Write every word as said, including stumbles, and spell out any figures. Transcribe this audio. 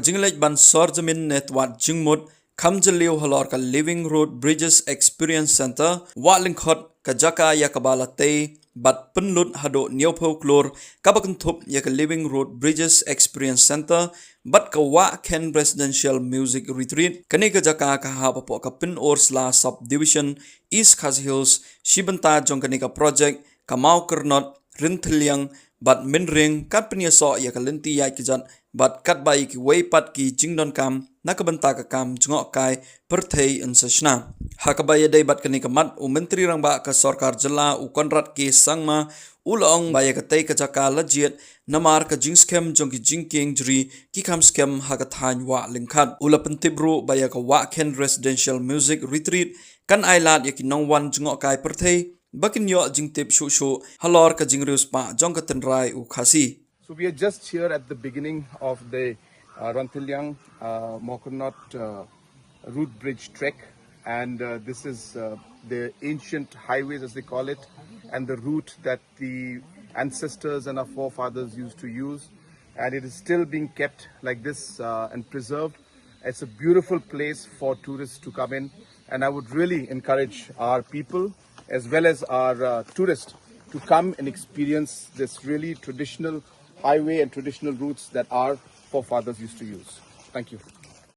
Jingleit ban sor jamin ne twad jingmut kham jylliew halor ka Living Root Bridges Experience Center, Wah Lyngkhot, ka jaka ïa kaba la tei bad pynlut haduh hynñiewphew klur, kaba kynthup ïa ka Living Root Bridges Experience Center bad ka Wah Khen Residential Music Retreat. Kane ka jaka ka hap hapoh ka Pynurla Subdivision, East Khasi Hills. Shi bynta jong kane ka projek, ka Mawkyrnot, Ryntylliang bad Mynriang kan pynïasoh ïa ka lynti ïaid kjat bad katba ïa kiwei pat ki jingdonkam na ka bynta ka kam jngohkai pyrthei yn sa shna. Ha kaba ïadei bad kane ka mat, u Myntri Rangbah ka Sorkar Jylla, u Conrad K Sangma, u la ong ba ïa katei ka jaka la jied namar ka jingskhem jong ki jingkieng jri ki kham skhem ha ka thaiñ Wah Lyngkhot. U la pyntip ruh ba ïa ka Wah Khen Residential Music Retreat kan ailad ïa ki nongwan jngohkai pyrthei ba kin ïoh jingtip shuh shuh halor ka jingriewspah jong ka tynrai u Khasi. So we are just here at the beginning of the uh, Rantilliang uh, Mawkyrnot uh, root bridge trek, and uh, this is uh, the ancient highways, as they call it, and the route that the ancestors and our forefathers used to use, and it is still being kept like this uh, and preserved. It's a beautiful place for tourists to come in, and I would really encourage our people as well as our uh, tourists to come and experience this really traditional highway and traditional routes that our forefathers used to use. Thank you.